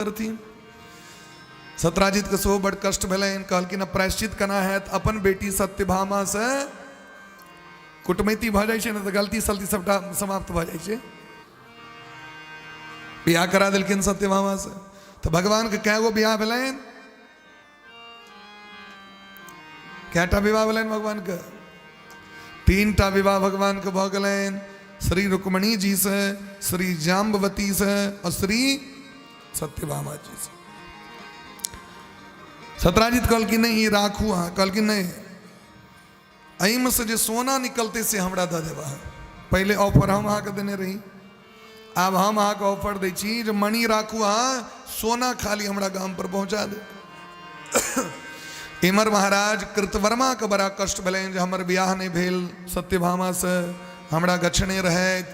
करथिन। सत्राजित के सेहो बड़ कष्ट भेलनि। कहलखिन अब प्रायश्चित केना हैत? अपन बेटी सत्यभामा से कुटमैती भऽ जाइ छै ने तऽ गलती सलती सबटा समाप्त भऽ जाइ छै। बियाह करा देलखिन सत्यभामा से। तऽ भगवान के कए गो बियाह भेलनि? कएटा विवाह भेलनि भगवान के? 3टा विवाह भगवान के भऽ गेलनि, श्री रुक्मणी जी से, श्री जाम्बवती से और श्री सत्यभामा जी से। सत्राजित कहलखिन नहि ई राखू अहाँ। कहलखिन नहि, एहिमे से जे सोना निकलतै से हमरा दऽ देब अहाँ। पहिले ऑफर हम अहाँके देने रही, आब हम अहाँके ऑफर दै छी जे मणि राखू अहाँ, सोना खाली हमरा गाम पर पहुँचा दे। इमर महाराज कृतवर्मा के बड़ा कष्ट भेलनि जे हमर बियाह नहि भेल सत्यभामा से, हमरा गछने रहथि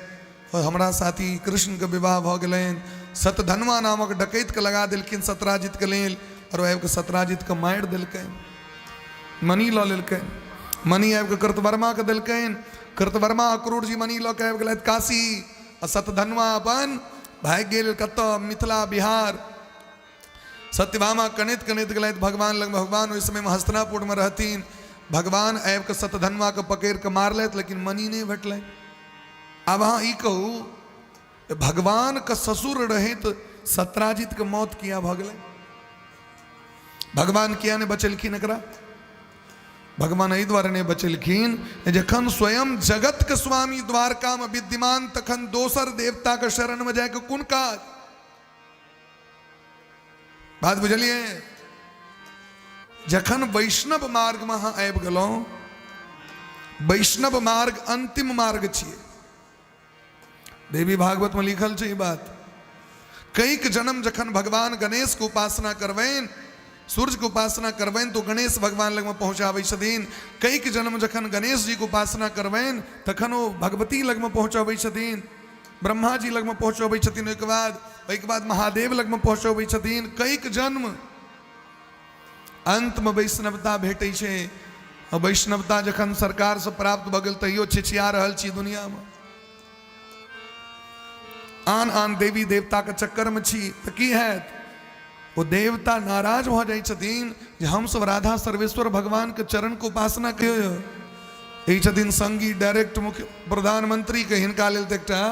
और हमरा साथी कृष्ण के विवाह भऽ गेलनि। सतधनवा नामक डकैत के लगा देलखिन सत्राजित के लेल और आबि कऽ सत्राजित के मारि देलकनि, मणि लऽ लेलकनि। मणि आबि कऽ कृतवर्मा के देलकनि। कृतवर्मा अक्रूर जी मणि लऽ कऽ आबि गेलथि काशी आ सतधनवा अपन भागि गेल कतऽ? मिथिला बिहार। सत्यभामा कनैत कनैत गेलथि भगवान लग। भगवान ओहि समयमे हस्तिनापुरमे रहथिन। भगवान आबि कऽ सतधनवाके पकड़ि कऽ मारलथि, लेकिन मणि नहि भेटलनि। आब अहाँ ई कहू, भगवानके ससुर रहैत सत्राजितके मौत किया भऽ गेलै? भगवान किया नहि बचेलखिन एकरा? भगवान एहि दुआरे नहि बचेलखिन, जखन स्वयं जगतके स्वामी द्वारकामे विद्यमान तखन दोसर देवताके शरणमे जायके कोन काज? बात बुझलियै? जखन वैष्णव मार्गमे अहाँ आबि गेलहुँ, वैष्णव मार्ग अंतिम मार्ग छियै। देवी भागवत में लिखल छै ई बात। कैक जन्म जखन भगवान गणेश के उपासना करबनि, सूर्य के उपासना करबनि तो गणेश भगवान लग में पहुंचाबै छथिन। कैक जन्म जखन गणेश जी के उपासना करबनि तखन ओ भगवती लग में पहुंचाबै छथिन, ब्रह्मा जी लग में पहुंचाबै छथिन, ओहिके बाद महादेव लग में पहुंचाबै छथिन। कैक जन्म अंत में वैष्णवता भेटै छै। आ वैष्णवता जखन सरकार से प्राप्त भऽ गेल तैयो छिछिया रहल छी दुनिया में, आन आन देवी देवता के चक्कर में छी तऽ की हैत? ओ देवता नाराज भऽ जाइ छथिन जे हमसब राधा सर्वेश्वर भगवान के चरण के उपासना के ई छथिन संगी डायरेक्ट मुख्य प्रधानमंत्री के, हिनका लेल तऽ एकटा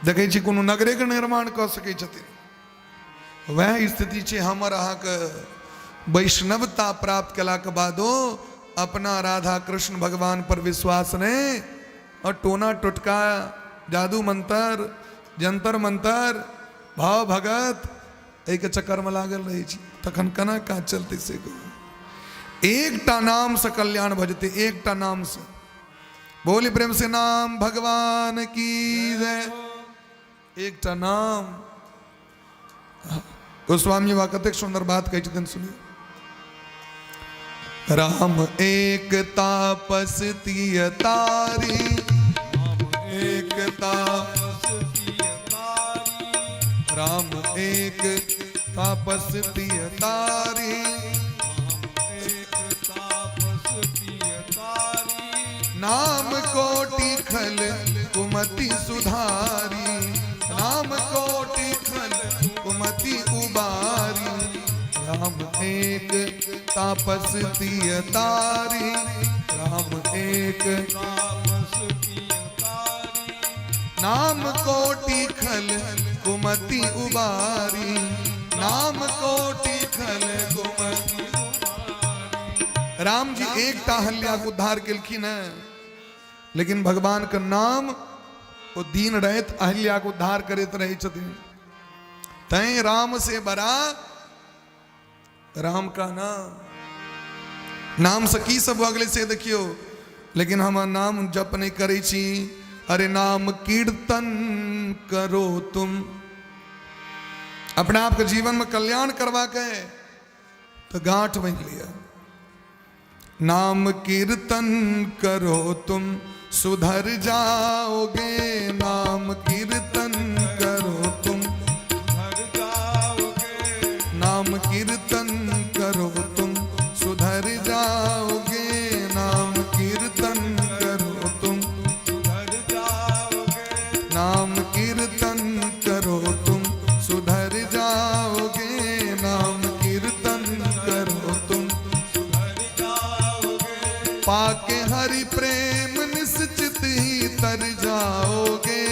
देखै छी कोनो नगरे के निर्माण कऽ सकै छथिन। वएह स्थिति छै हमर अहाँके, वैष्णवता प्राप्त केलाके बादो अपना राधा कृष्ण भगवान पर विश्वास नहि और टोना टोटका जादू मंतर जंतर मंतर भाव भगत एहिके चक्करमे लागल रहै छी, तखन केना काज चलतै से कहू। एकटा नामसँ कल्याण भऽ जेतै, एकटा नामसँ। बोली प्रेम से नाम भगवान की जय। एकटा नाम। गोस्वामी बाबा कतेक सुंदर बात कहै छथिन, सुनियौ। राम एक तापस तिय तारी, राम एक तापस तिय तारी, राम एक तापस तिय तारी, नाम कोटि खल कुमति सुधारी, नाम कोटि खल कुमति उबारी, राम एक तापस तिय तारी, राम एक तापस तिय तारी, नाम कोटि खल कुमति उबारी, नाम कोटि खल कुमति। राम जी एकटा अहल्या के उद्धार केलखिन हैं, लेकिन भगवान के नाम ओ दिन राति अहल्या के उद्धार करैत रहै छथिन। तैं राम से बड़ा राम का नाम। नाम से की सब भऽ गेलै से देखियौ, लेकिन हम नाम जप नहि करै छी। अरे नाम कीर्तन करो तुम, अपना आपके जीवन में कल्याण करवा के तो गांठ बांधि लिया। नाम कीर्तन करो तुम सुधर जाओगे, नाम कीर्तन करो तुम सुधर जाओगे, नाम कीर्तन करो तुम सुधर जाओगे, नाम कीर्तन करो तुम सुधर जाओगे, नाम कीर्तन करो तुम सुधर जाओगे। नाम कीर्तन करो तुम सुधर जाओगे। पाके हरि प्रेम निश्चित ही तर जाओगे।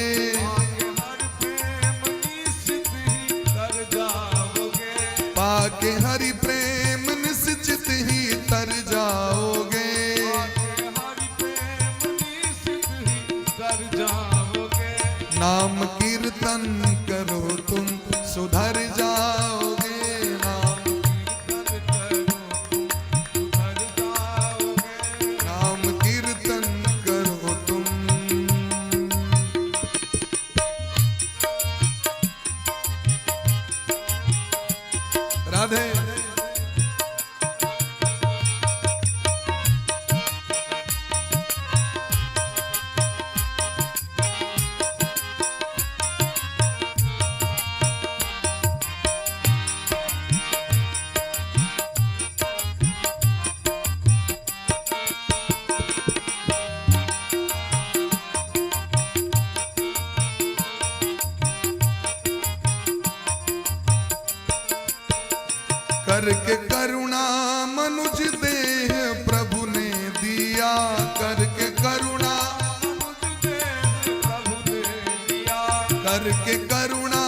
पाके हरि प्रेम निश्चित ही तर जाओगे। पाके हरि प्रेम निश्चित ही तर जाओगे। पाके हरि प्रेम निश्चित ही तर जाओगे। नाम कीर्तन करो तुम सुधर जाओगे। नाम कीर्तन करो तुम सुधर जाओगे। नाम कीर्तन करो तुम। राधे। करके करुणा मनुज देह प्रभु ने दिया। करके करुणा मनुज देह प्रभु ने दिया। करके करुणा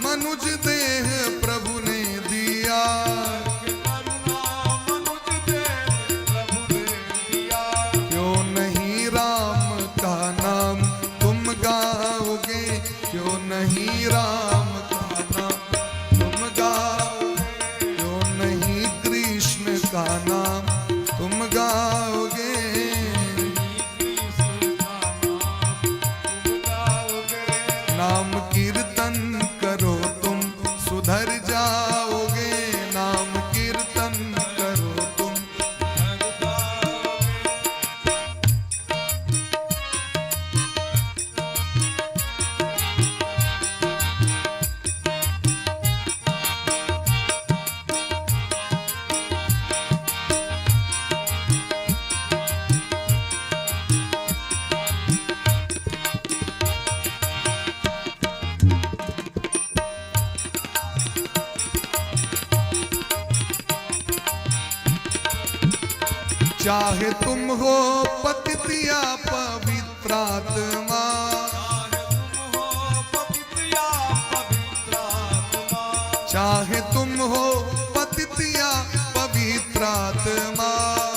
मनुज देह प्रभु ने दिया। करके करुणा मनुज देह प्रभु ने दिया। क्यों नहीं राम का नाम तुम गाओगे। क्यों नहीं राम का नाम तुम गाओगे। क्यों नहीं कृष्ण का नाम तुम गाओगे। कृष्ण का नाम तुम गाओगे। नाम कीर्तन करो तुम सुधर जाओगे। नाम कीर्तन करो तुम सुधर जाओगे। चाहे तुम हो पतित या पवित्र आत्मा। चाहे तुम हो पतित या पवित्र आत्मा। चाहे तुम हो पतित या पवित्र आत्मा।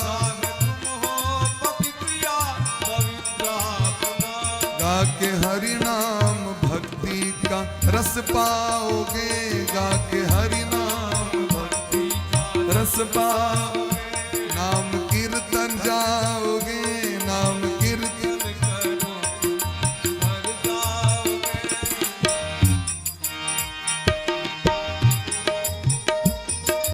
चाहे तुम हो पतित या पवित्र आत्मा। गा के हरि नाम भक्ति का रस पाओगे। गा के हरि नाम भक्ति का रस पाओगे। नाम